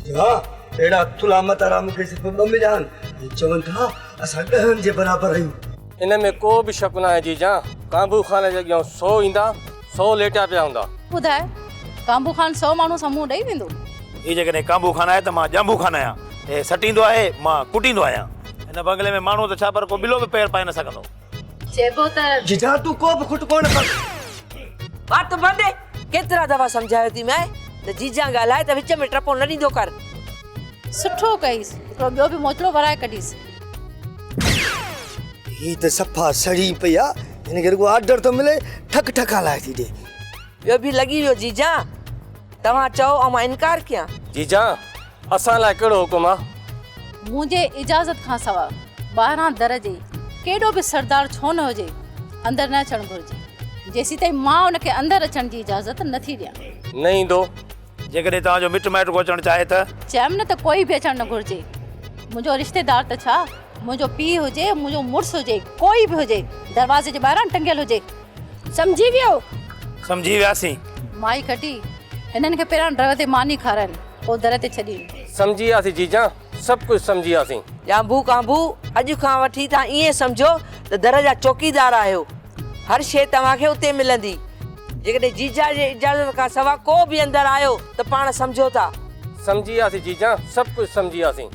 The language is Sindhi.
جيجا، اهڙا ٿلها متارا مون کي صرف ٻه مليا آهن ۽ چون ٿا اسان ڏهن جي برابر آهيون. ان ۾ ڪو به شڪ ناهي جيجا، ڪانڀو خان جي اڳيان سو ايندا، سو ليٽيا پيا هوندا. ٻڌاء، ڪانڀو خان سو ماڻهو سان منهن ڏئي ويندو؟ هي جيڪڏهن ڪانڀو خان آهي ته مان ڄانڀو خان آهيان. هي سٽيندو آهي، مان ڪٽيندو آهيان. هن بنگلي ۾ ماڻهو ته ڇا پر ڪو ٻلو به پير پائي نه سگهندو. چئبو ته. جيجا تون ڪو به کٽ ڪونه ڪر. وات بند ڪيترا دفعا سمجهايو ٿي مانء ته جيجان ڳالهائي ته وچ ۾ ٽپو نه ڏيندو ڪر. سٺو ڪئيس هڪڙو ٻيو به موچڙو ورائي ڪڍيس. هي ته صفا سڙي پئي آ هن کي رڳو آرڊر ٿو ملي ٺڪ ٺڪ هلائي ٿي ڏي. ٻيو به لڳي ويو جيجان توهان چئو ۽ مان انڪار ڪيان. جيجان اسان لاء ڪهڙو حڪم آ؟ منهنجي اجازت کان سواء ٻاهران در جي ڪيڏو به سردار ڇو نه هجي اندر نه اچڻ گهرجي جيسيتائين مان ان کي اندر اچڻ جي اجازت نه ٿي ڏيان. نه ايندو. جيڪڏهن توهان جو مٽ مائٽ ڪو اچڻ چاهي ته؟ چيم نه ته ڪوئي به اچڻ نه گهرجي. منهنجو رشتيدار ته ڇا منهنجو پيء هجي منهنجو مڙس هجي ڪوئي به هجي دروازي جي ٻاهران ٽنگيل هجي. سمجهي ويو؟ سمجهي وياسين. مائي کٽي هنن کي پهريان ڊرو تي ماني کارائين پوء در تي ڇڏين. سمجهي وياسين جيجان، سڀ ڪجهه سمجهي وياسين. ڄانڀو ڪانڀو، اڄ کان وٺي توهان ائين سمجهو ته در جا چوڪيدار آهيو. هر شيء توهان کي اتي ملندي. جيڪڏهن جيجا جي اجازت کان سوا ڪو به اندر آيو ته پاڻ سمجهو ٿا. سمجهي وياسين جيجان، سڀ ڪجهه سمجهي وياسين.